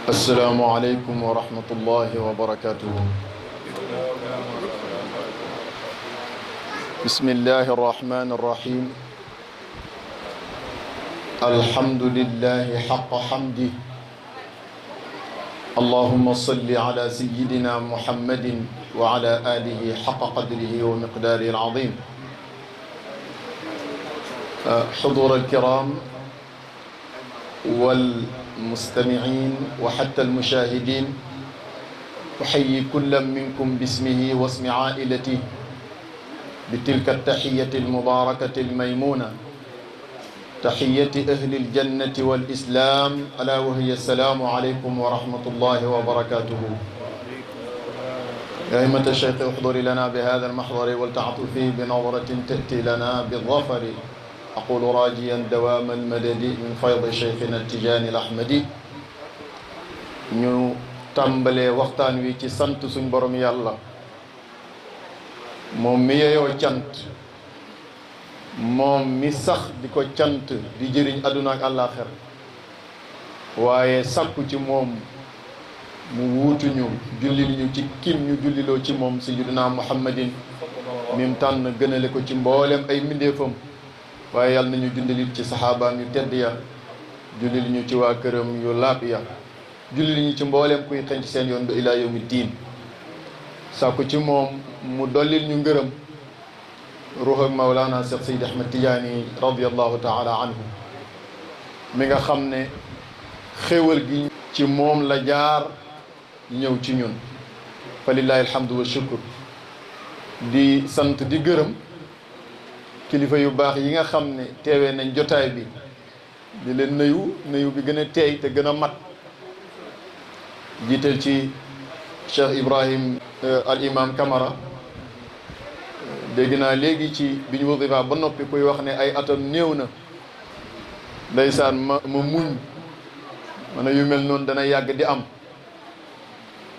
السلام عليكم ورحمة الله وبركاته. بسم الله الرحمن الرحيم. الحمد لله حق حمده. اللهم صل على سيدنا محمد وعلى آله حق قدره ومقداره العظيم. حضور الكرام والمستمعين وحتى المشاهدين، أحيي كل منكم باسمه واسم عائلته بتلك التحية المباركة الميمونة، تحية أهل الجنة والإسلام، ألا وهي السلام عليكم ورحمة الله وبركاته. يا أئمة الشيخ احضري لنا بهذا المحضر ولتعطفي بنظرة تأتي لنا بالظفر. أقول راجيا دوام المدد من فيض شيخنا التجاني الأحمدي. ñu tàmbalee waxtaan wi ci sant suñ borom yàlla moom mi yeyoo cant, moom mi sax di ko cant di jëriñ àdduna ak àllaaxira, waaye sàkku ci moom mu wuutuñu jullil ñu ci kim ñu julliloo ci moom sayyidina Muhammadin mim tànn gënale ko ci mboolem ay mbindeefam, waaye yàlla nañu jundalit ci saxaabaam yu tedd ya, jullil ñu ci waa këram yu laab ya, jullil ñu ci mboolem kuy xenc seen yoon ba ilaa yawmi diin. sàkku ci moom mu dollil ñu ngërëm ruux ak Mawlana Cheikh Seydi Ahmed Tidiane radiyallahu taala anhu, mi nga xam ne xéewal gi ci moom la jaar ñëw ci ñun, fa lillahi alhamdu wa shukr. di sant di gërëm kilifa yu baax yi nga xam ne teewee nañ jotaay bi, di leen nuyu bi gën a teey te gën a mat, jiital ci Cheikh Ibrahim al imam Kamara. dégg naa léegi ci bi ñu wasifa ba noppi kuy wax ne ay atam néew na, ndeysaan ma muñ ma ne yu mel noonu dana yàgg di am,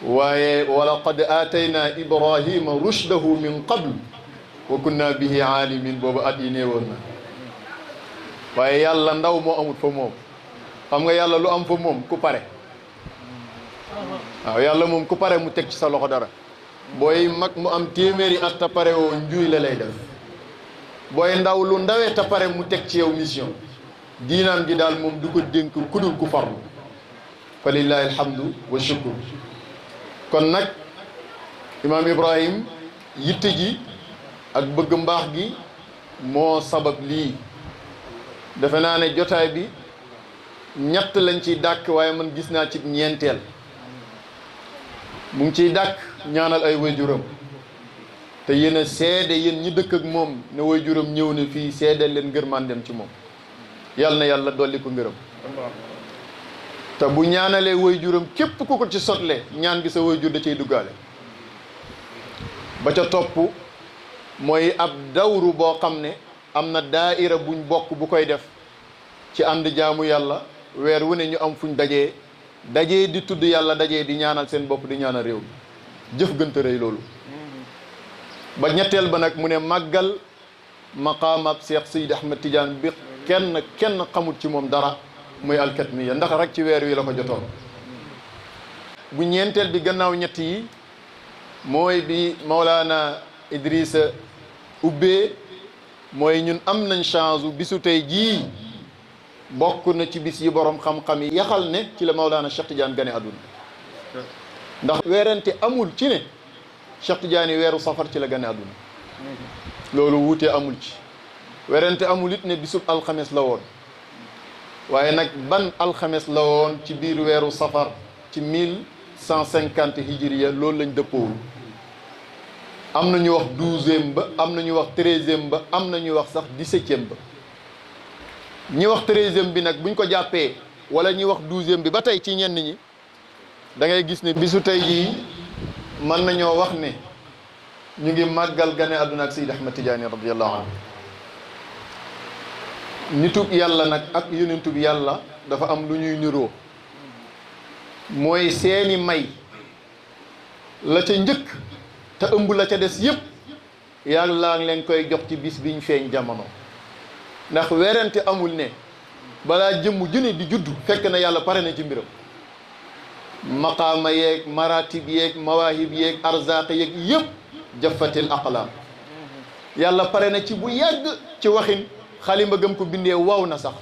waaye wa laqad aatayna Ibrahima rushdahu min qabl wa kunna bihi aalimin. boobu at yi néewoon na, waaye yàlla ndaw moo amut fa moom. xam nga yàlla lu am fa moom ku pare. waaw yàlla moom ku pare mu teg ci sa loxo dara. booy mag mu am téeméeri at ta pare woo njuuy la lay def, booy ndaw lu ndawee ta pare mu teg ci yow mission. diinaam gi daal moom du ko dénk kudul ku farlu, fa lillahi alhamdu wa shukru. kon nag imaam Ibrahim yitte ji ak bëgg mbaax gi moo sabab lii. defe naa ne jotaay bi ñett lañ ciy dàkk, waaye man gis naa ci ñeenteel. mu ngi ciy dàkk ñaanal ay waajuram, te yéen a seede yéen ñi dëkk ak moom ne waajuram ñëw na fii, seede leen ngërmandem ci moom. yàlla na yàlla dolli ko ngërëm. te bu ñaanalee waajuram képp ku ko ci sotle ñaan gi sa waajur da cay duggaale. ba ca topp mooy ab dawru boo xam ne am na daaira buñ bokk bu koy def ci ànd jaamu yàlla, weer wu ne ñu am fuñ dajee di tudd yàlla, dajee di ñaanal seen bopp, di ñaanal réew mi. jëf gënta rëy loolu. ba ñetteel ba nag mu ne màggal maqaamab Cheikh Seydi Ahmed Tidiane bi kenn xamul ci moom dara, muy alkatmiya, ndax rek ci weer wi la ko jotoon. bu ñeenteel bi gannaaw ñett yi mooy bi Mawlana Idrissa ubbee, mooy ñun am nañ chance bisu tey jii bokk na ci bis yi borom xam-xam yi yaxal ne ci la Mawlana Cheikh Tidiane gane àdduna. ndax weerante amul ci ne Cheikh Tidiane weeru safar ci la gane àdduna, loolu wuute amul ci. weerante amul it ne bisub alxames la woon, waaye nag ban alxames la woon ci biir weeru safar ci 1150 hijriya, loolu lañ dëppoowul. am na ñu wax 12e ba, am na ñu wax 13e ba, am na ñu wax sax 17e ba. ñi wax 13e bi nag buñ ko jàppee, wala ñi wax 12e bi ba tey ci ñenn ñi, da ngay gis ne bisu tey jii mën nañoo wax ne ñu ngi màggal gane àdduna ak Seydi Ahmed Tidiane radiyallahu anhu. nitub yàlla nag ak yonentub yàlla dafa am lu ñuy niroo, mooy seeni may la ca njëkk te ëmb la ca des yépp yàlla leen koy jox ci bis biñ feeñ jamono. ndax werante amul ne balaa jëmm junne di juddu fekk na yàlla pare na ci mbiram. maqaama yeeg maratib yeeg mawaahib yeeg arzaq yeeg yëpp jaffatil aqlaam yàlla pare na ci bu yàgg ci waxin xalima gëm ko bindee waw na sax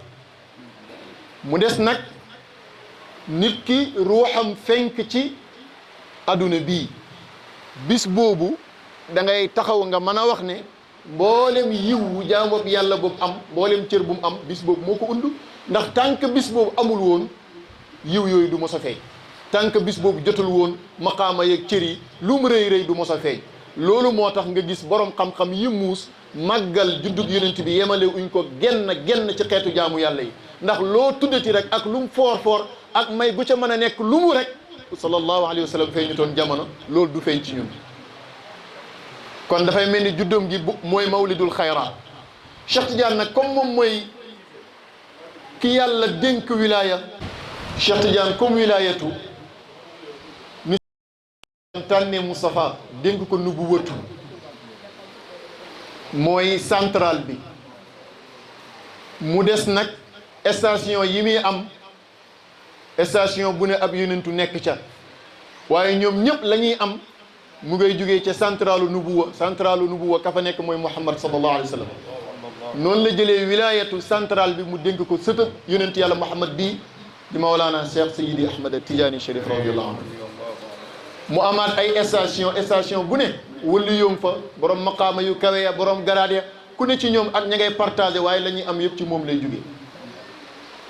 mu des nag nit ki ruuxam fenk ci adduna bii bis boobu da ngay taxaw nga mën a wax ne mboolem yiw wu jaam boobu yàlla boobu am mboolem cër bu mu am bis boobu moo ko undu ndax tànk bis boobu amul woon yiw yooyu du mos a feeñ tànk bis boobu jotul woon maqaama yeeg cër yi lu mu rëy rëy du mos a feeñ loolu moo tax nga gis borom xam-xam yi muus màggal juddug yonent bi yemale uñ ko genn ci xeetu jaamu yàlla yi ndax loo tuddati rek ak lu mu foor ak may gu ca mën a nekk lu mu rek sallallahu alayhi wa sallam feeñu toon jamono loolu du feeñ ci ñun kon dafay mel ni juddóom gi mooy mawlidul xayraat Cheikh Tidiane nag comme moom mooy ki yàlla dénk wilaya Cheikh Tidiane comme wilayatu ni tànnee Moustapha dénk ko nubuwatu mooy central bi mu des nag station yi muy am station bu ne ab yonentu nekk ca waaye ñoom ñëpp la ñuy am mu ngay jógee ca centralu nubuwa ka fa nekk mooy Muhammad sallallahu alayhi wa sallam noonu la jëlee wilayatu central bi mu dénk ko sëtëb yonent yàlla Muhammad bii di Mawlana Cheikh Seydi Ahmad Tidiane Chérif radiyallahu anhu mu amaat ay station bu ne wëllu yoom fa borom maqaama yu kawe ya borom garaad ya ku ne ci ñoom ak ña ngay partagé waaye la ñuy am yëpp ci moom lay jógee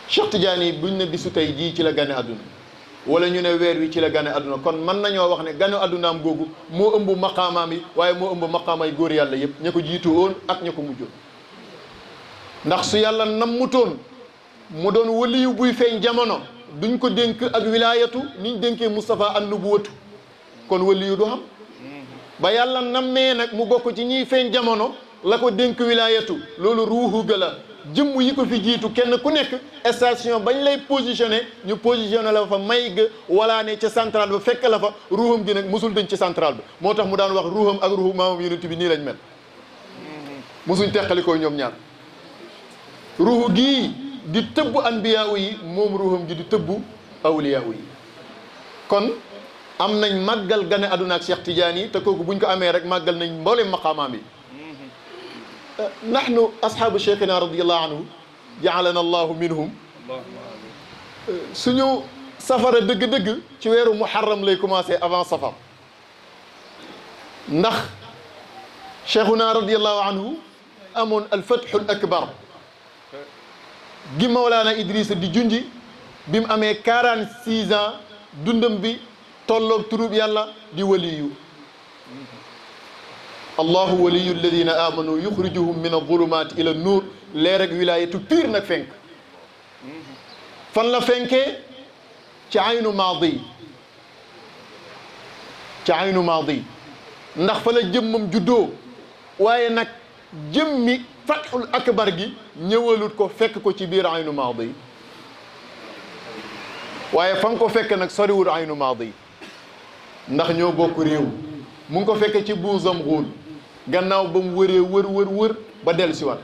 Cheikh Tidiane yi buñ ne bisu tey jii ci la gane àdduna wala ñu ne weer wi ci la gane àdduna kon mën nañoo wax ne gane àddunaam googu moo ëmb maqaamaam yi waaye moo ëmb maqaamay góor yàlla yëpp ña ko jiitu woon ak ña ko mujjoon ndax su yàlla nammutoon mu doon waliyu buy feeñ jamono duñ ko dénk ak wilaayatu niñ dénkee Moustapha an nubuwatu kon waliyu du xam ba yàlla nammee nag mu bokk ci ñiy feeñ jamono la ko dénk wilaayatu loolu ruuxu ga la jëmm yi ko fi jiitu kenn ku nekk station bañ lay positionné ñu positionné la fa may ga wala ne ca centrale ba fekk la fa ruuxam gi nag mosul dañ ci centrale ba moo tax mu daan wax ruuxam ak ruuxu maamam yonent bi nii lañ mel mosuñ teqalikoo ñoom ñaar ruuxu gii di tëbb anbiyaaw yi moom ruuxam gi di tëbb awliyaaw yi kon am nañ màggal gane àdduna ak Cheikh Tidiane yi te kooku buñ ko amee rek màggal nañ mboolem maqaamaam yi nahnu ashaabu cheikhina radiallahu anhu jaalana allahu minhum suñu safara dëgg-dëgg ci weeru muharram lay commencé avant safar ndax cheikhuna radiallahu anhu amoon alfathul akbar gi Mawlaana Idrissa di junji bi mu amee 46 ans dundam bi tolloog turub yàlla di waliyu allahu waliyu alladina amanu yuxrijuhum min adulumaati ila nuur leer ak wilayatu piir nag fenk fan la fenkee ci aynu maadi ndax fa la jëmmam juddoo waaye nag jëmmi fathul akbar gi ñëwalut ko fekk ko ci biir aynu maadi waaye fa nga ko fekk nag soriwul aynu maadi ndax ñoo bokk réew mu ngi ko fekk ci buusam xuun gannaaw ba mu wëree wër ba dellu si waat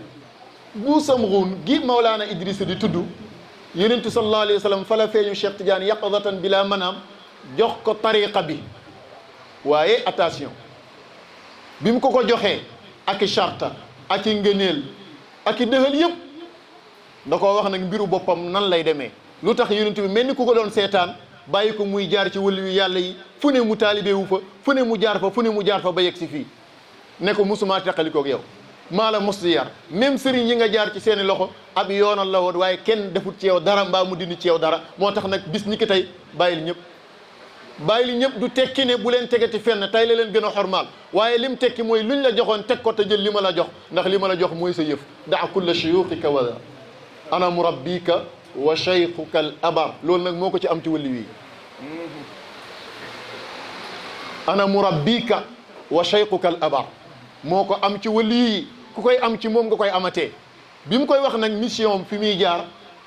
buusam xuun gi Mawlaana Idrissa di tudd yonentu sallallahu alayhi wa sallam fa la feeñu Cheikh Tidiane yaqadatan bila manaam jox ko tariqa bi waaye attention bi mu ko joxee ak i charta ak i ngëneel ak i dëxal yëpp da koo wax nag mbiru boppam nan lay demee lu tax yonent bi mel ni ku ko doon seetaan bàyyi ko muy jaar ci wëlu yu yàlla yi fu ne mu taalibe wu fa fu ne mu jaar fa ba yegg si fii ne ko musuma teqalikoog yow maa la mos di yar même sëriñ yi nga jaar ci seeni loxo ab yoonal la woon waaye kenn defut ci yow dara mbaa mu dindi ci yow dara moo tax nag bis ni ki tey bàyyil ñëpp du tekki ne bu leen tegati fenn tey la leen gën a xormaal waaye lim tekki mooy luñ la joxoon teg ko te jël li ma la jox ndax li ma la jox mooy sa yëf daa kulla shuyuuxika wala ana murabbika wa shaykhuka al abar loolu nag moo ko ci am ci wàllu wi ana murabbika wa shaykhuka al abar moo ko am ci wàllu yi ku koy am ci moom nga koy amatee bi mu koy wax nag mission fi muy jaar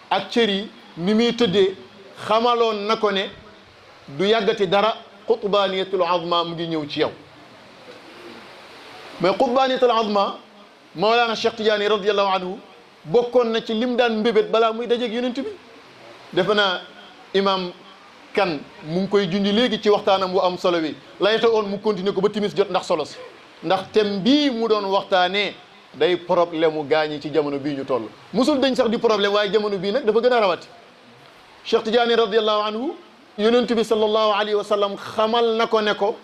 ak cër yi ni muy tëddee xamaloon na ko ne du yàggati dara qutbaaniyatul azma mu ngi ñëw ci yow mais qutbaaniyatul azma Mawlana Cheikh Tidiane radiyallahu anhu bokkoon na ci lim daan mbébét balaa muy dajeeg yonent bi defe naa imam kan mu ngi koy junj léegi ci waxtaanam wu am solo wi layta oon mu continuer ko ba timis jot ndax solo si ndax thème bii mu doon waxtaanee day problème mu gaañi ci jamono bii ñu toll musul dañ sax di problème waaye jamono bii nag dafa gën a rawati Cheikh Tidiane radiallahu anhu yonent bi sallallahu alayhi wa sallam xamal na ko ne ko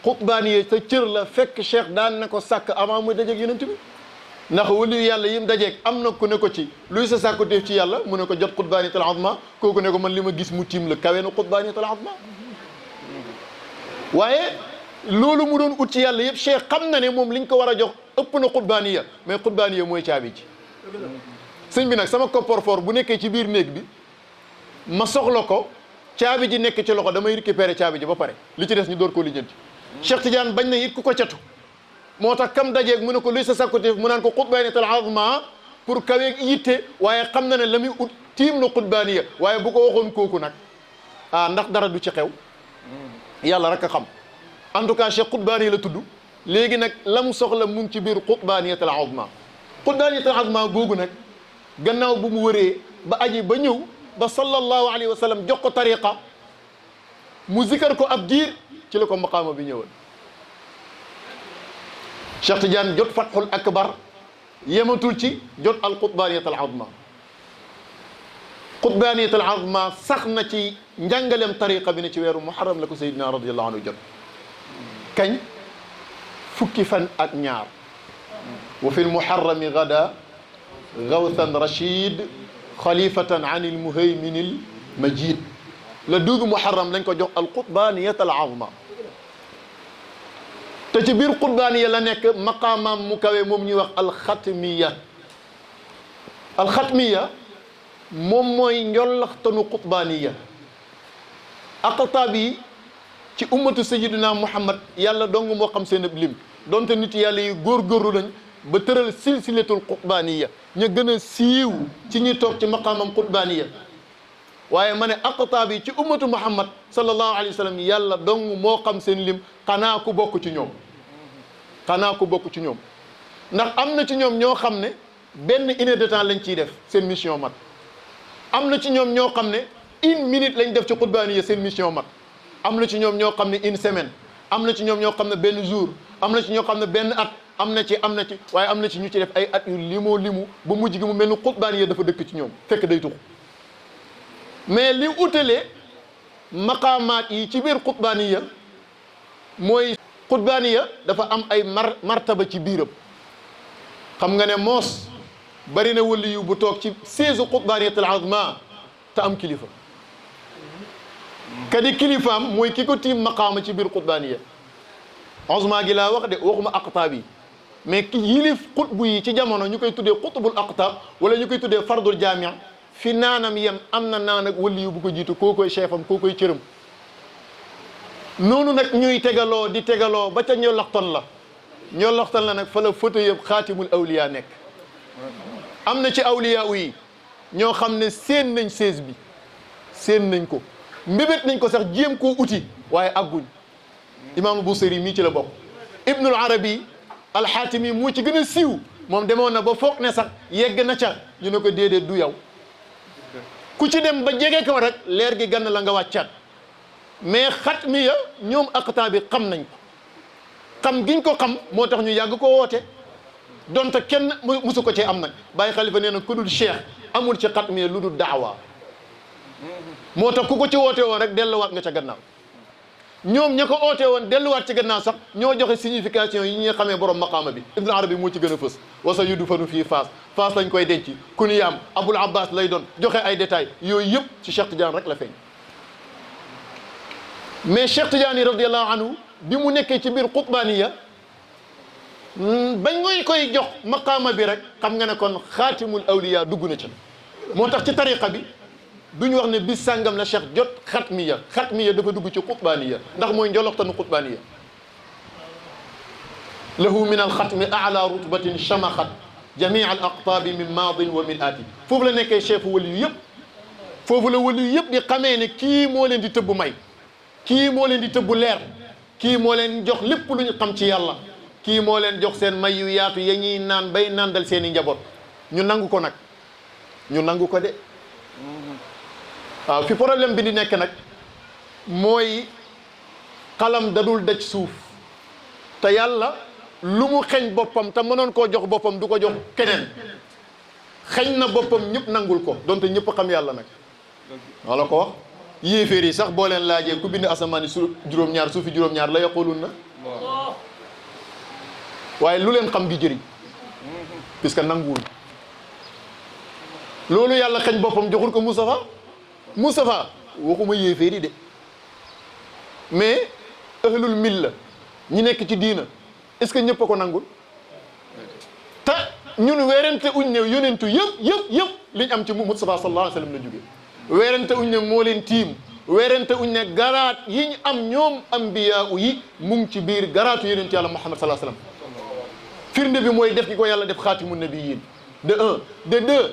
xutbaaniye sa cër la fekk cheikh daan na ko sàkk avant muy dajeeg yonent bi ndax waliyu yàlla yim dajeeg am na ku ne ko ci luy sa sàkku def ci yàlla mu ne ko jot xutbaaniyatul azma kooku ne ko man li ma gis mu tiim la kawe na xutbaaniyatul azma waaye loolu mu doon ut ci yàlla yëpp cheikh xam na ne moom liñ ko war a jox ëpp na xutbaaniya mais xutbaaniya mooy caabi ji sëñ bi nag sama coffre-fort bu nekkee ci biir néeg bi ma soxla ko caabi ji nekk ci loxo damay récupérer caabi ji ba pare li ci des ñu door koo lijjanti Cheikh Tidiane bañ na it ku ko catu moo tax kam dajeeg mu ne ko luy sa sakkuteef mu naan ko xutbaaniyatul azma pour kaweeg yitte waaye xam na ne la muy ut tiim na xutbaaniya waaye bu ko waxoon kooku nag ndax dara du ci xew yàlla rek a xam en tout cas Cheikh xutbaaniya la tudd léegi nag la mu soxla mu ngi ci biir xutbaaniyatul azma xutbaaniyatul azma googu nag gannaaw bu mu wëree ba aji ba ñëw ba sallallahu alayhi wa sallam jox ko tariqa mu zikar ko ab diir ci la ko maqaama bi ñëwoon Cheikh Tidiane jot fathul akbar yematul ci jot al qutbaniyat al azma qutbaniyat al azma sax na ci njàngaleem tariqa bi ne ci weeru muharram la ko Seydina radiyallahu anhu jot kañ fukki fan ak ñaar wa fi l muharrami gada gawthan rachid xalifatan an il muhayminil majid la duugu muharram lañ ko jox al qutbaniyat al azma te ci biir qutbaniya la nekk maqaamaam mu kawe moom ñuy wax alxatmiya alxatmiya moom mooy njollaxtanu qutbaniya aqtaab yi ci ummatu sayidina muhammad yàlla dong moo xam seen ab lim donte nit yàlla yi góorgóorlu nañ ba tëral silsilatul qutbaniya ñu gën a siiw ci ñi toog ci maqaamam qutbaniya waaye ma ne aqtaab yi ci ummatu muhammad sallallahu alayhi wa sallam yàlla dong moo xam seen lim xanaa ku bokk ci ñoom xanaa ku bokk ci ñoom ndax am na ci ñoom ñoo xam ne benn une heure de temps lañ ciy def seen mission mat am na ci ñoom ñoo xam ne une minute lañ def ci qutbaniya seen mission mat am na ci ñoom ñoo xam ne une semaine am na ci ñoom ñoo xam ne benn jour am na ci ñoo xam ne benn at am na ci waaye am na ci ñu ci def ay at yu limoo limu ba mujj gi mu mel ni qutbaniya dafa dëkk ci ñoom fekk day tux mais li utalee maqaamaat yi ci biir qutbaniya mooy qutbaniya dafa am ay martaba ci biiram xam nga ne moos bari na wali yu bu toog ci siège qutbaniyatul azma te am kilifa kadi kilifaam mooy ki ko tiim maqaama ci biir qutbaniya azma gi laa wax de waxuma aqtaab yi mais ki yilif qutbu yi ci jamono ñu koy tuddee qutbul aqtaab wala ñu koy tuddee fardul jaami fi naanam yem am na naan ak wali yu bu ko jiitu koo koy chefam koo koy cëram noonu nag ñuy tegaloo di tegaloo ba ca ñolaxtan la nag fa la photo yëpp xaatimul awliya nekk am na ci awliya yi ñoo xam ne seen nañ sées bi seen nañ ko mbébét nañ ko sax jéem koo uti waaye agguñ imaamul Busiri mii ci la bokk ibnul arabi alxaatimi moo ci gën a siiw moom demoon na ba foog ne sax yegg na ca ñu ne ko déedéet du yow ku ci dem ba jege ko rek leer gi gann la nga wàccaat mais xatmiya ñoom aqtaab bi xam nañ ko xam giñ ko xam moo tax ñu yàgg ko woote donte kenn musu ko cee am nag bàyyi xalifa nee na ku dul cheikh amul ci xatmiya lu dul daawa moo tax ku ko ci woote woon rek delluwaat nga ca gannaaw ñoom ña ko oote woon delluwaat ci gannaaw sax ñoo joxe signification yi ñuy xamee borom maqaama bi ibnu arabi moo ci gën a fës wasa yudu fanu fii Faas lañ koy denc kuniyaam abul abbas lay doon joxe ay détails yooyu yëpp ci Cheikh Tidiane rek la feeñ mais Cheikh Tidiane radiallahu anhu bi mu nekkee ci biir qutbaniya bañ ngoy koy jox maqaama bi rek xam nga ne kon xaatimul awliya dugg na ci moo tax ci tariqa bi duñu wax ne bis sàngam la cheikh jot xatmiya dafa dugg ci qutbaniya ndax mooy njoloxtanu qutbaniya lahu min alxatmi ala rutbatin chamaxat jamia al aqtaabi min maadin wa min aati foofu la nekkee chef wali yu yëpp foofu la wali yu yëpp di xamee ne kii moo leen di tëbb may kii moo leen di tëbb leer kii moo leen jox lépp lu ñu xam ci yàlla kii moo leen jox seen may yu yaatu ya ñuy naan bay nandal seen i njaboot ñu nangu ko nag ñu nangu ko de waaw fi problème bi di nekk nag mooy xalam dadul daj suuf te yàlla lu mu xeñ boppam te mënoon koo jox boppam du ko jox keneen xeñ na boppam ñëpp nangul ko donte ñëpp xam yàlla nag wala ko wax yéeféer yi sax boo leen laajee ku bind asamaan yi su juróom-ñaar suufi juróom-ñaar la yaqulun na waaye lu leen xam gi jëriñ puisque nanguwul loolu yàlla xeñ boppam joxul ko Moustapha waxuma yéeféer yi de mais ahlul milla ñi nekk ci diina est-ce que ñëpp a ko nangul te ñun weerante uñ ne yonentu yëpp liñ am ci Moustapha sallallahu alayhi wa sallam la jógee weerante uñ ne moo leen tiim weerante uñ ne garaat yi ñu am ñoom ambiyaa yi mu ngi ci biir garaatu yonent yàlla Muhammad sallallahu alayhi wa sallam firnde bi mooy def gi ko yàlla def xaatimu nabiyyin de un de deux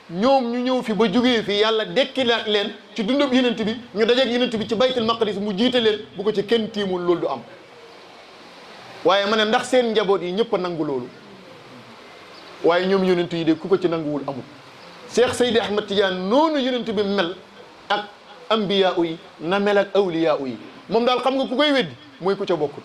ñoom ñu ñëw fi ba jógee fi yàlla dekkilaat leen ci dundub yonent bi ñu dajeeg yonent bi ci baytul maqdis mu jiite leen bu ko ci kenn tiimul loolu du am waaye ma ne ndax seen njaboot yi ñëpp a nangu loolu waaye ñoom yonent yi de ku ko ci nanguwul amul Cheikh Seydi Ahmad Tidiane noonu yonent bi mel ak ambiya yi na mel ak awliya yi moom daal xam nga ku koy weddi mooy ku ca bokkul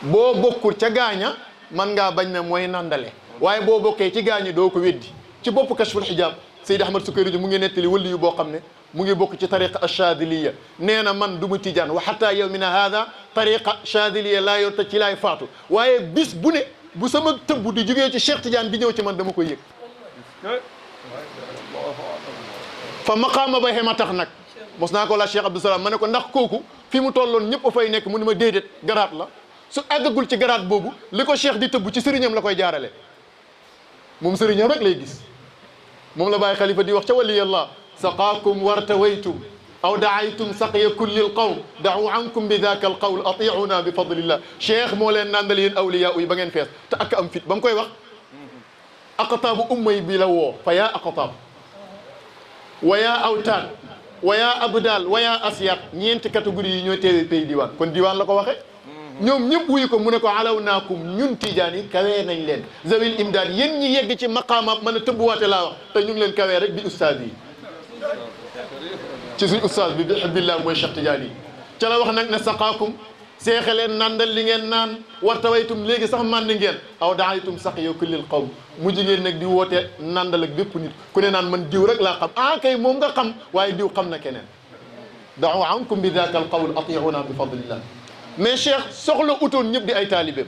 boo bokkul ca gaaña man ngaa bañ ne mooy nandale waaye boo bokkee ci gaañi doo ko weddi ci bopp kashful xijaab Seydi Ahmad Sukayri mu ngi nettali wali yu boo xam ne mu ngi bokk ci tariqa achadiliya nee na man du ma tijaan wa xata yawmina hada tariqa chadiliya laa yor te ci laay faatu waaye bis bu ne bu sama tëbb di jógee ci Cheikh Tidiane di ñëw ci man dama koy yëg fa maqaama ba xema tax nag mos naa ko la Cheikh Abdou Salam ma ne ko ndax kooku fi mu tolloon ñëpp a fay nekk mu ne ma déedéet garaat la su àggagul ci garaat boobu li ko Cheikh di tëbb ci sëriñam la koy jaarale moom sëriñam rek lay gis moom la Baay Xalifa di wax ca waliyallah saqaakum wartawaytum aw daaytum saqya kulli alqawm da'u ankum bi daaka alqawl ati'una bi fadlillah Cheikh moo leen nandal yéen awliya yi ba ngeen fees te ak am fit ba mu koy wax aqtaabu ummay bi la woo fa yaa aqtaab wa yaa awtaad wa yaa abdaal wa yaa asyaat ñeenti catégorie yi ñooy teewee pays diwaan kon diwaan la ko waxee ñoom ñëpp wuyu ko mu ne ko alaw naakum ñun tijaan yi kawee nañ leen zawil imdaad yéen ñi yegg ci maqaamaam mën a tëbbuwaate laa wax te ñu ngi leen kawee rek bi ustaaz yi ci suñ ustaaz bi billah mooy Cheikh Tidiane yi ca la wax nag ne saqaakum seexe leen nandal li ngeen naan wartawaytum léegi sax màndi ngeen aw daaytum sax yow kullil qawm mu jigéen nag di woote nandal ak bépp nit ku ne naan man diw rek laa xam ah kay moom nga xam waaye diw xam na keneen da'u ankum bi daaka al qawl ati'una bi fadlillah mais Cheikh soxla utoon ñëpp di ay taalibeem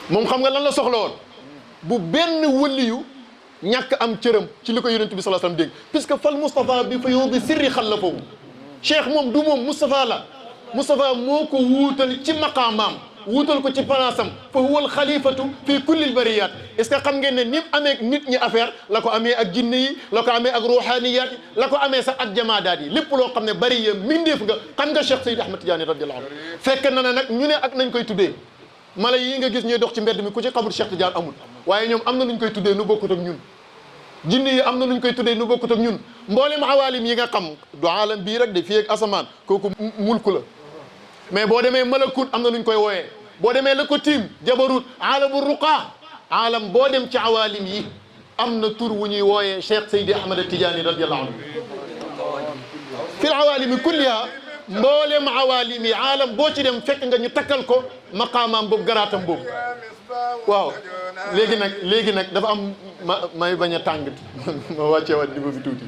moom xam nga lan la soxla woon bu benn wëliyu ñàkk am cëram ci li ko yonent bi sallallahu alayhi wasallam dégg puisque fal Moustapha bi fa yow bi sirri xallafahu Cheikh moom du moom Moustapha la Moustapha moo ko wuutal ci maqaamaam wuutal ko ci palaasam fa huwa al xalifatu fi kulli al bariyat est ce que xam ngeen ne ni amee nit ñi affaire la ko amee ak jinne yi la ko amee ak ruuxaaniyaat yi la ko amee sax ak jamaadaat yi lépp loo xam ne bari ya mindeef nga xam nga Cheikh Seydi Ahmad Tidiane radiyallahu anhu fekk na ne nag ñu ne ak nañ koy tuddee mala yi nga gis ñuy dox ci mbedd mi ku ci xamul Cheikh Tidiane amul waaye ñoom am na nuñ koy tuddee nu bokkut ak ñun jinne yi am na nuñ koy tuddee nu bokkut ak ñun mboolem awaalim yi nga xam du aalam bii rek de fii ak asamaan kooku mulku la mais boo demee malakut am na nuñ koy wooyee boo demee la ko tiim jabarut aalamu ruqa aalam boo dem ci awaalim yi am na tur wu ñuy wooyee Cheikh Seydi Ahmad Tidiane radiyallahu anhu fil awaalimi kulliha mboolem awaalim yi aalam boo ci dem fekk nga ñu takkal ko maqaamaam boobu garaatam boobu waaw léegi nag dafa am may bañ a tàng ma wàccee waat niveau bi tuuti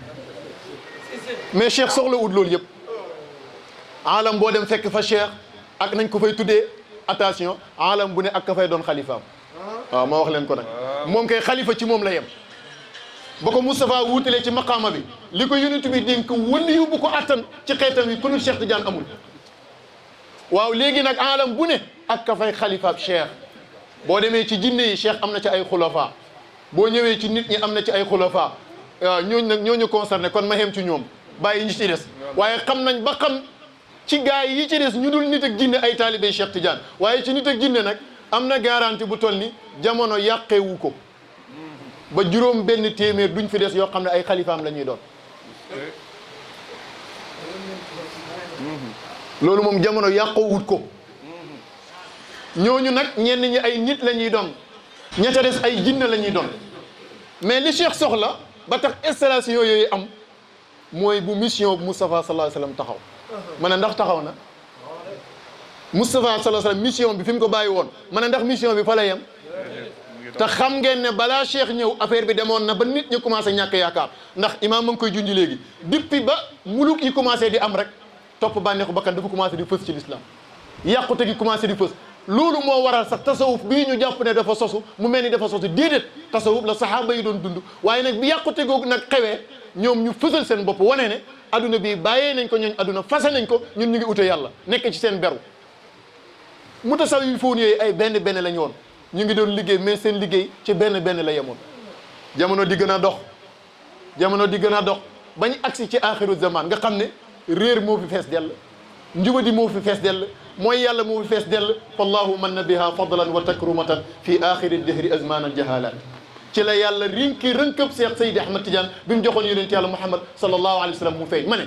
mais Cheikh soxla ut loolu yëpp aalam boo dem fekk fa Cheikh ak nañ ko fay tuddee attention aalam bu ne ak ka fay doon xalifaam waaw ma wax leen ko nag moom kay xalifa ci moom la yem ba ko Moustapha wuutalee ci maqaama bi li ko yonent bi dénk waliyu bu ko attan ci xeetam yi ku dul Cheikh Tidiane amul waaw léegi nag aalam bu ne ak ka fay xalifaab Cheikh boo demee ci jinne yi Cheikh am na ci ay xulafa boo ñëwee ci nit ñi am na ci ay xulafa waaw ñooñu nag ñooñu concerné kon ma xem ci ñoom bàyyi ñi ci des waaye xam nañ ba xam ci gaay yi ci des ñu dul nit ak jinne ay taalibe Cheikh Tidiane waaye ci nit ak jinne nag am na garantie bu toll ni jamono yàqewu ko ba juróom benn téeméer duñ fi des yoo xam ne ay xalifaam la ñuy doon loolu moom jamono yàqoowut ko ñooñu nag ñenn ñi ay nit la ñuy doon ña ca des ay jinne la ñuy doon mais li Cheikh soxla ba tax installation yooyu am mooy bu mission bu Moustapha sallallahu alayhi wasallam taxaw ma ne ndax taxaw na Moustapha sallallahu alayhi wasallam mission bi fi mu ko bàyyi woon ma ne ndax mission bi fa la yem te xam ngeen ne balaa Cheikh ñëw affaire bi demoon na ba nit ñi commencé ñàkk yaakaar ndax imaam ma ngi koy junj léegi depuis ba muluk yi commencé di am rek topp bànneexu bakkan dafa commencé di fës ci l'islam yàqute gi commencé di fës loolu moo waral sax tasawuf bii ñu jàpp ne dafa sosu mu mel ni dafa sosu déedéet tasawuf la saxaaba yi doon dund waaye nag bi yàqute googu nag xewee ñoom ñu fësal seen bopp wane ne adduna bi bàyyee nañ ko ñooñ adduna fase nañ ko ñun ñu ngi ute yàlla nekk ci seen beru mu tasawifoon yooyu ay benn benn lañ woon ñu ngi doon liggéey mais seen liggéey ci benn benn la yemoon jamono di gën a dox jamono di gën a dox bañ agsi ci axiru zaman nga xam ne réer moo fi fees dell njubadi moo fi fees dell mooy yàlla moo fi fees dell fallahu man na biha fadlan wa takrumatan fi axiri dehri azman al jahalat ci la yàlla rinki rënkëb Seex Seydi Ahmad Tidiane bi mu joxoon yonent yàlla Muhammad sallallahu alayhi wa sallam mu feeñ ma ne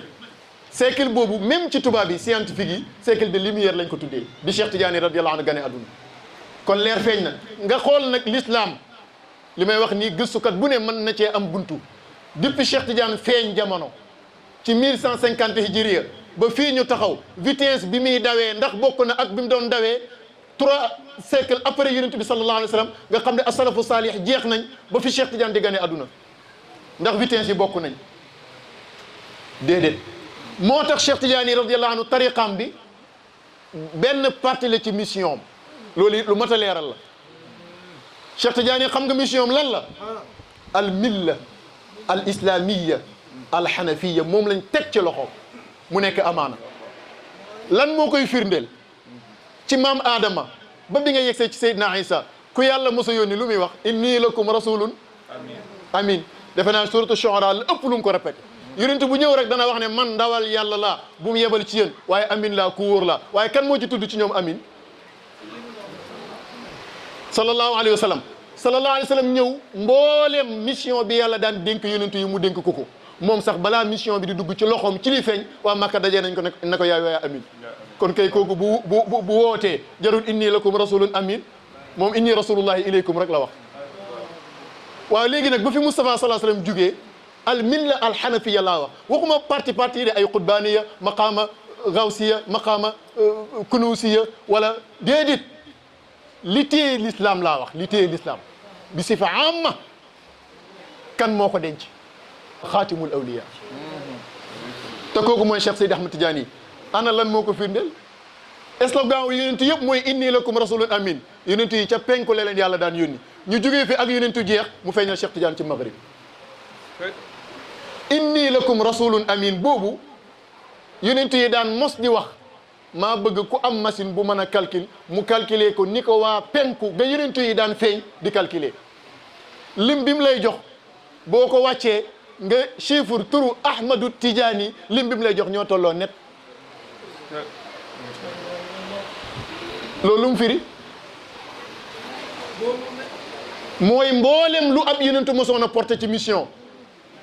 siècle boobu même ci tubaab yi scientifique yi siècle de lumière lañ ko tuddee bi Cheikh Tidiane radiyallahu anhu gane àdduna kon leer feeñ na nga xool nag l'islam li may wax nii gëstukat bu ne mën na cee am buntu depuis Cheikh Tidiane feeñ jamono ci 1150 hijriya ba fii ñu taxaw vitesse bi muy dawee ndax bokk na ak bi mu doon dawee 3 siècles après yonent bi sallallahu alayhi wa sallam nga xam ne asalafu saalih jeex nañ ba fi Cheikh Tidiane di gane àdduna ndax vitesse yi bokk nañ déedéet moo tax Cheikh Tidiane radiyallahu anhu tariqam bi benn partie la ci mission loolu lu mat a leeral la Cheikh Tidiane xam nga mission am lan la al milla al islamiya al hanafiya moom lañ teg ci loxo mu nekk amaana lan moo koy firndeel ci maam Adama ba bi nga yegsee ci Seydina Isa ku yàlla mos a yónni lu muy wax inni lakum rasulun amin defe naa suratu Shu'ara la ëpp lu mu ko répété yonent bu ñëw rek dana wax ne man ndawal yàlla laa bu mu yebal ci yéen waaye amin laa ku wóor laa waaye kan moo ci tudd ci ñoom amin sallallahu alayhi wa sallam sallallahu alayhi wa sallam ñëw mbooleem mission bi yàlla daan dénk yonent yi mu dénk ko ko moom sax balaa mission bi di dugg ci loxoom ci li feeñ waa Makka dajee nañ ko ne ko yaay amin kon kay kooku bu wootee jarul inni lakum rasulun amin moom inni rasulullahi ilaykum rek la wax waaw léegi nag ba fi Moustapha sallallahu alayhi wa sallam jugee al milla al hanafiya laa wax waxuma parti de ay qutbaniya maqaama gawsiya maqaama kunusiya wala déedéet li téye l'islam laa wax li téye l'islam bi sifa amma kan moo ko denc xaatimul awliya te kooku mooy Cheikh Seydi Ahmad Tidiane yi ana lan moo ko firndeel slogan yonent yëpp mooy inni lakum rasulun amin yonent yi ca penku la leen yàlla daan yónni ñu jógee fi ak yonentu jeex mu feeñal Cheikh Tidiane ci maghrib inni lakum rasulun amin boobu yonent yi daan mos di wax maa bëgg ku am machine bu mën a calcul mu calculer ko ni ko waa penku ga yonent yi daan feeñ di calculer lim bi mu lay jox boo ko wàccee nga chiffre turu Ahmadu Tidiane lim bi mu lay jox ñoo tolloo net loolu mu firi mooy mboolem lu ab yonentu mosoon a porté ci mission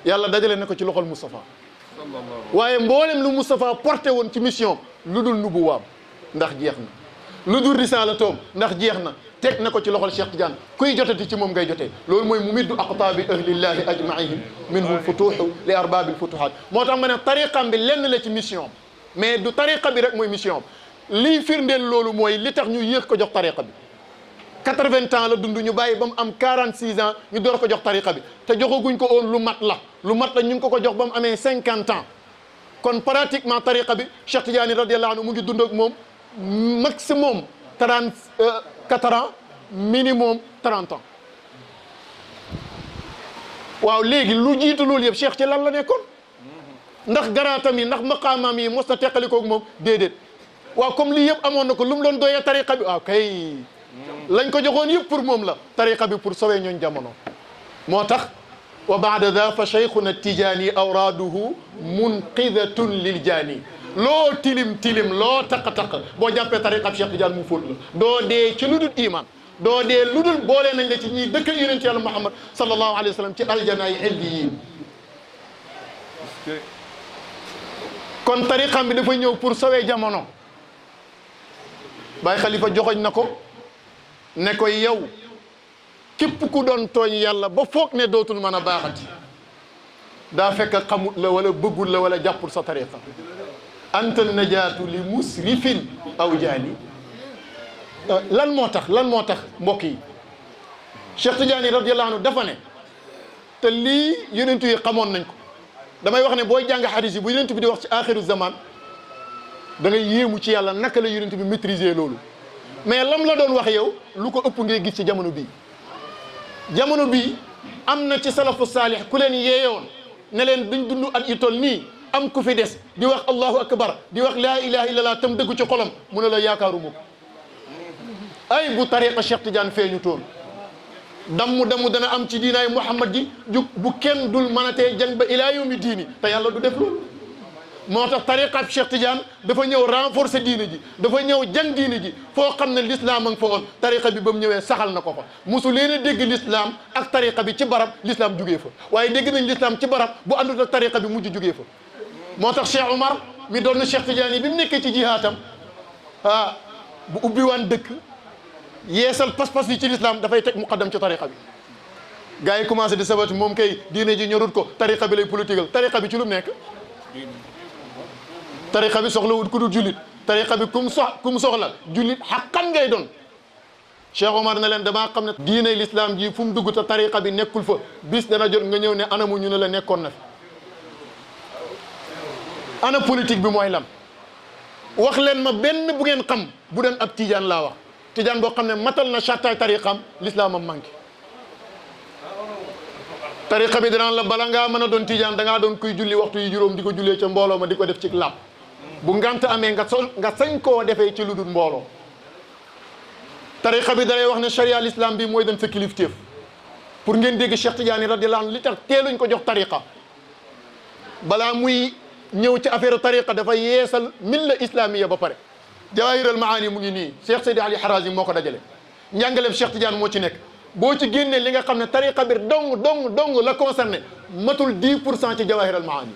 yàlla dajale na ko ci loxol Moustapha waaye mboolem lu Moustapha porté woon ci mission lu dul nubuwaam ndax jeex na lu dul risalatoom ndax jeex na teg na ko ci loxol Cheikh Tidiane kuy jotati ci moom ngay jotee loolu mooy mumiddu aqtaabi ahlillahi ajmaihim minhum futuhu li arbaabil futuhaat moo tax ma ne tariqam bi lenn la ci mission mais du tariqa bi rek mooy mission liy firndeel loolu mooy li tax ñu yéex ko jox tariqa bi 80 ans la dund ñu bàyyi ba mu am 46 ans ñu door ko jox tariqa bi te joxaguñ ko woon lu mat la ñu ngi ko jox ba mu amee 50 ans kon pratiquement tariqa bi Cheikh Tidiane radiyallahu anhu mu ngi dund ak moom maximum 34 ans minimum 30 ans waaw léegi lu jiitu loolu yëpp Cheikh ci lan la nekkoon ndax garaatam yi ndax maqaamam yi mos na teqalikoo ak moom déedéet waaw comme lii yëpp amoon na ko lu mu doon doyee tariqa bi waaw kay lañ ko joxoon yëpp pour moom la tariqa bi pour sowee ñooñ jamono moo tax wa baada da fa cheikhuna tijaani awraaduhu munqidatun lil jaani loo tilim tilim loo taq-taq boo jàppee tariqa bi Cheikh Tidiane mu fóot la doo dee ci lu dul iman doo dee lu dul boole nañ la ci ñiy dëkk yonent yàlla Muhammad sallallahu alayhi wa sallam ci aljana yi illiyin kon tariqam bi dafa ñëw pour sowee jamono Baay Xalifa joxoñ na ko ne ko yow képp ku doon tooñ yàlla ba foog ne dootul mën a baaxati daa fekk xamut la wala bëggul la wala jàppul sa tariqa anta najaatu li musrifin aw jaani lan moo tax mbokk yi Cheikh Tidiane radiyallahu anhu dafa ne te lii yonentu yi xamoon nañ ko damay wax ne booy jàng xadis yi bu yonent bi di wax ci axiru zaman da ngay yéemu ci yàlla naka la yonent bi maîtriser loolu mais lam la doon wax yow lu ko ëpp ngay gis ci jamono bii am na ci salafu saalih ku leen yeeyoon ne leen duñ dund at yu toll nii am ku fi des di wax allahu akbar di wax laa ilaha illallah tam dëggu ci xolam mu ne la yaakaaru mukk ay bu tariqa Cheikh Tidiane feeñu toon damm dana am ci diinaay Muhammad ji bu kenn dul mënatee jàng ba ilaa yawmi diini te yàlla du def loolu moo tax tariqab Cheikh Tidiane dafa ñëw renforcer diine ji dafa ñëw jàng diine ji foo xam ne l'islam a nga fa woon tariqa bi ba mu ñëwee saxal na ko fa mosu leen a dégg l'islam ak tariqa bi ci barab l'islam jugee fa waaye dégg nañ l'islam ci barab bu àndut ak tariqa bi mujj jugee fa moo tax Cheikh Omar mi doon na Cheikh Tidiane yi bi mu nekkee ci jihaatam bu ubbi waan dëkk yeesal pas-pas yi ci l'islam dafay teg muqaddam ci tariqa bi gars yi commencé di sabati moom kay diine ji ñorut ko tariqa bi lay politigal tariqa bi ci lu mu nekk tariqa bi soxlawut ku dul jullit tariqa bi kum soxla jullit xaqan ngay doon Cheikh Omar ne leen damaa xam ne diine l'islam ji fu mu dugg te tariqa bi nekkul fa bis dana jot nga ñëw ne anamu ñu ne la nekkoon na fi ana politique bi mooy lam wax leen ma benn bu ngeen xam bu doon ab tijaan laa wax tijaan boo xam ne matal na chartaay tariqam l'islam am manqué tariqa bi danaan la bala ngaa mën a doon tijaan da ngaa doon kuy julli waxtu yi juróom di ko jullee ca mbooloo ma di ko def ci làpp bu ngant amee nga sañ koo defee ci lu dul mbooloo tariqa bi dalay wax ne charia l'islam bi mooy doon sa kilifteef pour ngeen dégg Cheikh Tidiane radiyallahu anhu li tax teeluñ ko jox tariqa balaa muy ñëw ci affaire tariqa dafa yeesal milla islamiya ba pare Jawahirul Maani mu ngi nii Cheikh Seydi Ali Harazi moo ko dajale njàngaleem Cheikh Tidiane moo ci nekk boo ci génnee li nga xam ne tariqa bi dong la concerné matul 10% ci Jawahirul Maani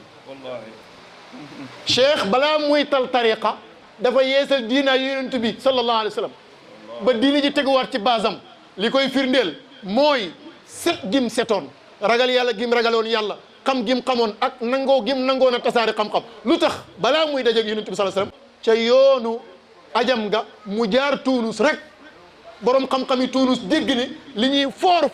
cheikh balaa muy tal tariqa dafa yeesal diina yonent bi sallallahu alayhi wa sallam ba diina ji teguwaat ci basam li koy firndeel mooy set gim setoon ragal yàlla gim ragaloon yàlla xam gim xamoon ak nangoo gim nangoon a tasaari xam-xam lu tax balaa muy dajeeg yonent bi sallallahu alayhi wa sallam ca yoonu ajam nga mu jaar Tuunus rek borom xam-xam yi Tuunus dégg ni li ñuy foor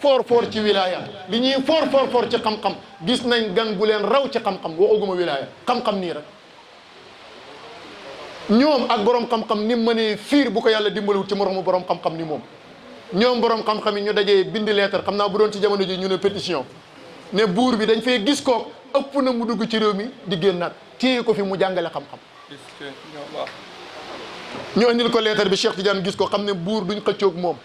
ci wilaya li ñuy foor ci xam-xam gis nañ gan bu leen raw ci xam-xam waxaguma wilaya xam-xam nii rek ñoom ak borom xam-xam ni mu mënee fiir bu ko yàlla dimbaliwut ci moromu borom xam-xam ni moom ñoom borom xam-xam yi ñu dajee bind leetar xam naa bu doon ci jamono ji ñu ne pétition ne buur bi dañ fee gis ko ëpp na mu dugg ci réew mi di génnaat téye ko fi mu jàngale xam-xam ñu andil ko leetar bi Cheikh Tidiane gis ko xam ne buur duñ xëccoog moom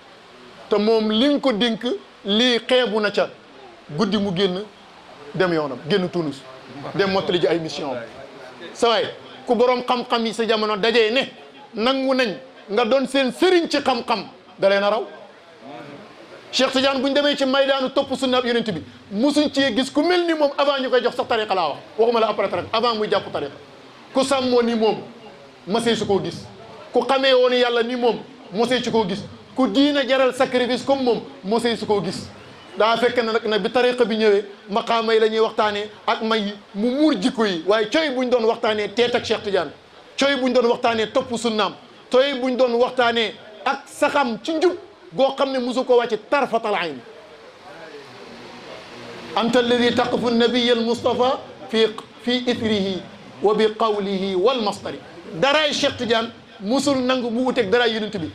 te moom liñ ko dénk lii xeebu na ca guddi mu génn dem yoonam génn Tunis dem mottali ji ay mission sa waay ku borom xam-xam yi sa jamono dajee ne nangu nañ nga doon seen sëriñ ci xam-xam da leen a raw Cheikh Tidiane buñ demee ci maydaanu topp sunna yonent bi musuñ cee gis ku mel ni moom avant ñu koy jox sax tariqa laa wax waxuma la après tariqa avant muy jàpp tariqa ku sàmmoo ni moom masee su koo gis ku xamee woon yàlla ni moom mosee su koo gis ku diina jaral sacrifice comme moom mosee su koo gis daa fekk na nag ne bi tariqa bi ñëwee maqaama yi la ñuy waxtaanee ak may yi mu muur jikko yi waaye cooy buñ doon waxtaanee teet ak Cheikh Tidiane cooy buñ doon waxtaanee topp sunnaam cooy buñ doon waxtaanee ak saxam ci njub goo xam ne mosu ko wàcce tarfatal ayn anta alladi taqfu nabiya al mustafa fi ithrihi wa bi qawlihi wal mastari daraay Cheikh Tidiane musul nangu mu wuteeg daraay yonent bi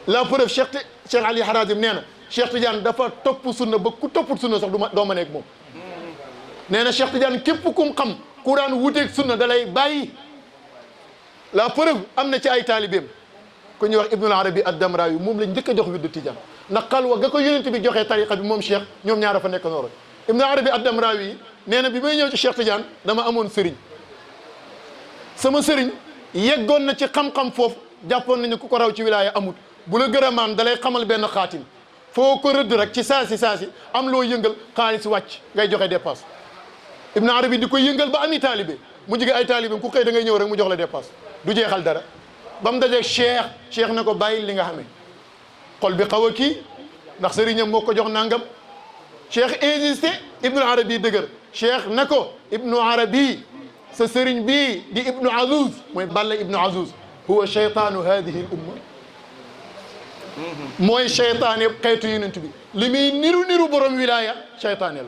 la preuve Cheikh Ali Harazim nee na Cheikh Tidiane dafa topp sunna ba ku toppul sunna sax doo ma nekk moom nee na Cheikh Tidiane képp kum xam ku daan wuteeg sunna da lay bàyyi la preuve am na ci ay taalibeem ku ñuy wax Ibnul Arabi ad-Damrawi moom lañ njëkk a jox wirdu Tidiane ndax xalwa ga ko yonent bi joxee tariqa bi moom Cheikh ñoom ñaar a fa nekk noonu Ibnul Arabi ad-Damrawi nee na bi may ñëw ci Cheikh Tidiane dama amoon sëriñ sama sëriñ yeggoon na ci xam-xam foofu jàppoon nañu ku ko raw ci wilaaya amut bu la gërëmaan da lay xamal benn xaatim foo ko rëdd rek ci saasi am loo yëngal xaalis wàcc ngay joxe dépasse Ibn Arabi di ko yëngal ba ami taalibe mu jige ay taalibe ku xëy da ngay ñëw rek mu jox la dépasse du jeexal dara ba mu dajeeg cheikh ne ko bàyyi li nga xamee xol bi xaw a kii ndax sëriñam moo ko jox nangam cheikh insisté Ibn Arabi dëgër cheikh ne ko ibnu arabi sa sëriñ bii di ibnu azuz mooy balla ibnu azuz huwa cheytaanu hadihi l umma mooy cheytaane xeetu yonent bi li muy niru borom wilaya cheytaane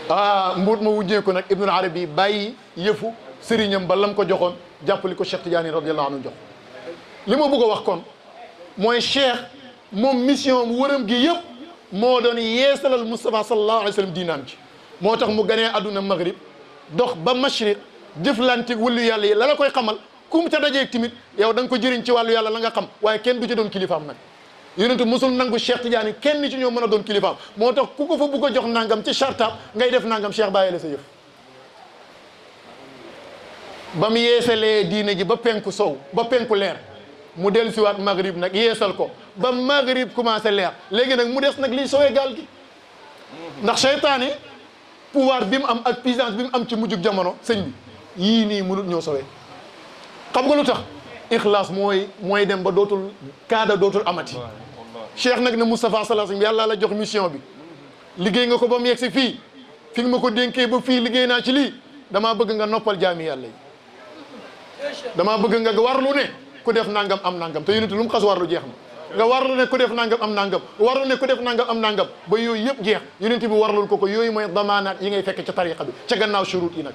la mbuut ma wujñeeku nag ibnu arabi bàyyi yëfu sëriñam ba lam ko joxoon jàppali ko Cheikh Tidiane radiyallahu anhu jox li ma bëgg a wax kon mooy cheikh moom mission mu wëram gi yëpp moo doon yeesalal Moustapha sallallahu alayhi wa sallam diinaam ci moo tax mu ganee àdduna maghrib dox ba mashriq jëflantik wëllu yàlla yi la la koy xamal kum ca dajeeg timit yow da nga ko jëriñ ci wàllu yàlla la nga xam waaye kenn du ci doon kilifaam nag yonentu musul nangu Cheikh Tidiane kenn ci ñoo mën a doon kilifaam moo tax ku ko fa bugg a jox nangam ci chartaab ngay def nangam cheikh bàyyi la sa yëf ba mu yeesalee diine ji ba penku sow ba penku leer mu dellu siwaat maghrib nag yeesal ko ba maghrib commencé leer léegi nag mu des nag liy sowee gaal gi ndax seytaane pouvoir bi mu am ak puissance bi mu am ci mujjug jamono sëñ bi yii nii mënut ñoo sowee xam nga lu tax ixlaas mooy dem ba dootul kaada dootul amati cheikh nag ne Moustapha sallallahu alayhi wasallam yàlla la jox mission bi liggéey nga ko ba mu yegg si fii fi nga ma ko dénkee ba fii liggéey naa ci lii damaa bëgg nga noppal jaami yàlla yi damaa bëgg nga warlu ne ku def nangam am nangam te yonent lu mu xas warlu jeex na nga warlu ne ku def nangam am nangam warlu ne ku def nangam am nangam ba yooyu yëpp jeex yonent bi warlul ko yooyu mooy damaanaat yi ngay fekk ca tariqa bi ca gannaaw shurut yi nag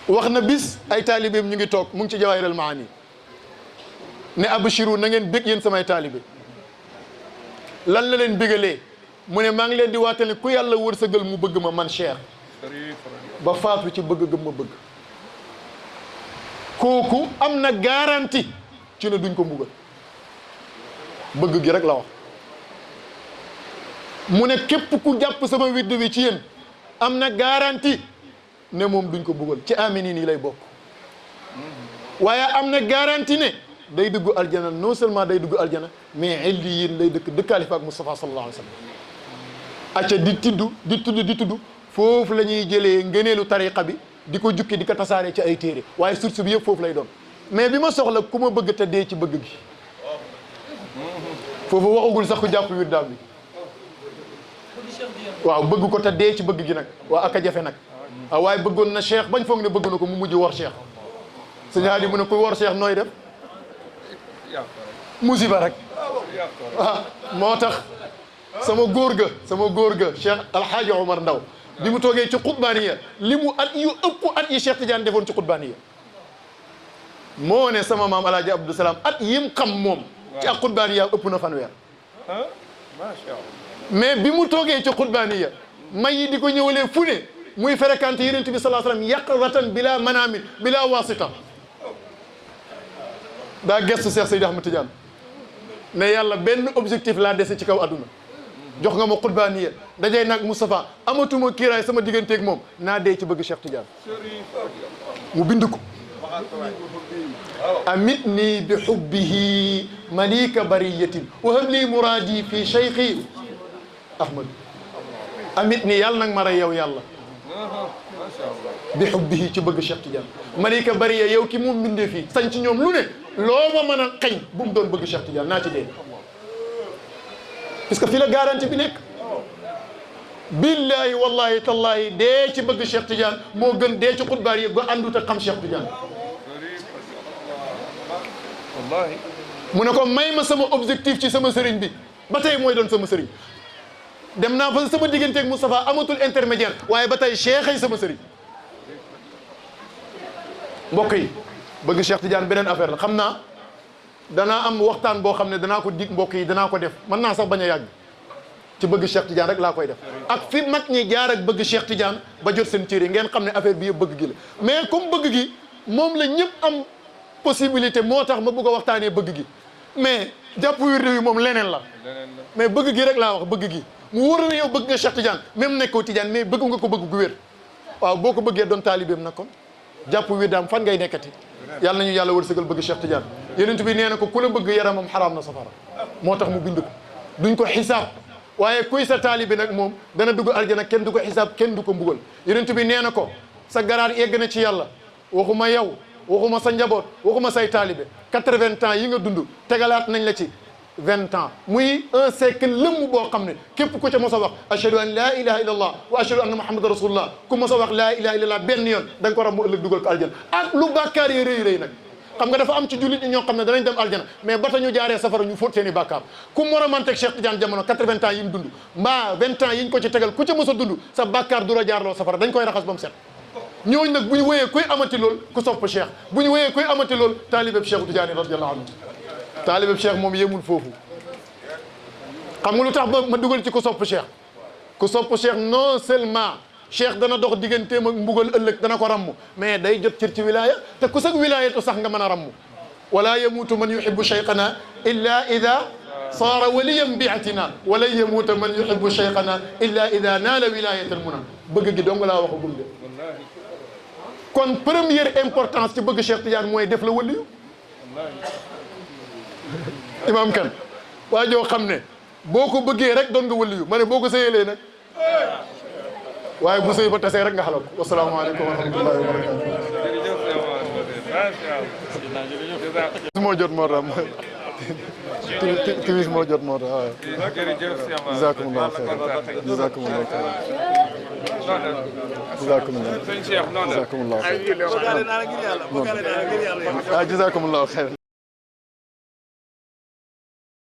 wax na bis ay taalibeem ñu ngi toog mu ngi ci jawaahiral maani ne abshiru na ngeen bég yéen samay taalibe lan la leen bégalee mu ne maa ngi leen di waatale ku yàlla wërsëgal mu bëgg ma man Cheikh ba faatu ci bëgg gëm ma bëgg kooku am na garantie ci ne duñ ko mbugal bëgg gi rek la wax mu ne képp ku jàpp sama widd wi ci yéen am na garantie ne moom duñ ko mbugal ci aminin yi lay bokk waaye am na garantie ne day dugg aljana non seulement day dugg aljana mais illiyin lay dëkkaale fa ak Moustapha sallallahu alayhi wa sallam acca di tudd foofu la ñuy jëlee ngëneelu tariqa bi di ko jukki di ko tasaare ci ay téere waaye source bi yëpp foofu lay doon mais bi ma soxla ku ma bëgg te dee ci bëgg gi foofu waxagul sax ku jàpp wirdaam bi waaw bëgg ko te dee ci bëgg gi nag waa aka jafe nag waaye bëggoon na cheikh bañ foog ne bëgg na ko mu mujj war cheikh sëñ Hadi mu ne kuy war cheikh nooy def musiba rek moo tax sama góor ga cheikh alhaaji Omar Ndaw bi mu toogee ci xutbaaniya li mu at yu ëpp at yi Cheikh Tidiane defoon ci xutbaaniya moo ne sama maam alaaji Abdou Salaam at yim xam moom ci ak xutbaaniya ëpp na fanweer mais bi mu toogee ci xutbaaniya may yi di ko ñëwalee fu ne muy fréquenté yonent bi sallallahu alayhi wasallam yaqratan bila manaamin bila wasita daa gestu Cheikh Seydi Ahmad Tidiane ne yàlla benn objectif laa dese ci kaw adduna jox nga ma xutbaaniya dajay nag Moustapha amatuma kiiraay sama digganteeg moom naa dee ci bëgg Cheikh Tidiane mu bind ko amitni bi hubbihi malika bariyatin wa habli muradi fi cheikhi ahmad amitni yàlla nag ma rey yow yàlla bi hubbihi ci bëgg Cheikh Tidiane malika bariya yow ki moom bindee fii sañ ci ñoom lu ne loo ma mën a xañ bu mu doon bëgg Cheikh Tidiane naa ci dee parce que fii la garantie bi nekk billahi wallahi tallahi dee ci bëgg Cheikh Tidiane moo gën dee ci xutbaar yi ba àndut ak xam Cheikh Tidiane wallahi mu ne ko may ma sama objectif ci sama sëriñ bi ba tey mooy doon sama sëriñ dem naa fa sama digganteeg Moustapha amatul intermédiaire waaye ba tey Cheikh ay sama sëriñ mbokk yi bëgg Cheikh Tidiane beneen affaire la xam naa danaa am waxtaan boo xam ne danaa ko dig mbokk yi danaa ko def mën naa sax bañ a yàgg ci bëgg Cheikh Tidiane rek laa koy def ak fi mag ñi jaar ak bëgg Cheikh Tidiane ba jot seen cër yi ngeen xam ne affaire bi yëpp bëgg gi la mais comme bëgg gi moom la ñëpp am possibilité moo tax ma bëgg a waxtaanee bëgg gi mais jàpp wirdu yi moom leneen la mais bëgg gi rek laa wax bëgg gi mu wóor na yow bëgg nga Cheikh Tidiane même nekkoo Tidiane mais bëgg nga ko bëgg gu wér waaw boo ko bëggee doon taalibeem nag kon jàpp wirdaam fan ngay nekkati yàlla nañu yàlla wërsëgal bëgg Cheikh Tidiane yonent bi nee na ko ku la bëgg yaramam xaraam na safara moo tax mu bind ko duñ ko xisaab waaye kuy sa taalibe nag moom dana dugg aljana kenn du ko xisaab kenn du ko mbugal yonent bi nee na ko sa garaat yegg na ci yàlla waxuma yow waxuma sa njaboot waxuma say taalibe 80 ans yi nga dund tegalaat nañ la ci 20 ans muy un siècle lëmm boo xam ne képp ku ca mos a wax ashhadu an laa ilaha illa allah wa ashhadu anna muhammad rasulullah ku mos a wax laa ilaha illa allah benn yoon da nga ko ram mu ëllëg dugal ko aljana ak lu bàkkaar yi rëy rëy nag xam nga dafa am ci jullit ñi ñoo xam ne danañ dem aljana mais bata ñu jaaree safara ñu fóot seen i bàkkaar ku moromanteeg Cheikh Tidiane jamono 80 ans yi mu dund mbaa 20 ans yi ñu ko ci tegal ku ca mos a dund sa bàkkaar du la jaarloo safara dañ koy raxas ba mu set ñooñu nag bu ñu wéyee kuy amati lool ku sopp Cheikh bu ñu wéyee kuy amati lool taalibeb Cheikh Tidiane radiyallahu anhu taalibeb Cheikh moom yemul foofu xam nga lu tax ba ma dugal ci ku sopp Cheikh ku sopp Cheikh non seulement Cheikh dana dox digganteem ak mbugal ëllëg dana ko ramm mais day jot cër ci wilaya te ku sag wilayatu sax nga mën a ramm wala yamuutu man yuhibbu cheikhana illa ida saara waliyan biatina wala yamuuta man yuhibbu cheikhana illa ida naala wilayatal muna bëgg gi dong laa wax gum de kon première importance ci bëgg Cheikh Tidiane mooy def la waliyu imam kan waa joo xam ne boo ko bëggee rek doon nga waliyu ma ne boo ko sëyalee nag waaye bu sëy ba tasee rek nga xalal ko wasalaamaaleykum wa rahmatullahi wa barakatu moo jot moo tax timis moo jot moo tax waaw jazakumullah xayr jazakumullah xayr jazakumullah xayr jazakumullah xayr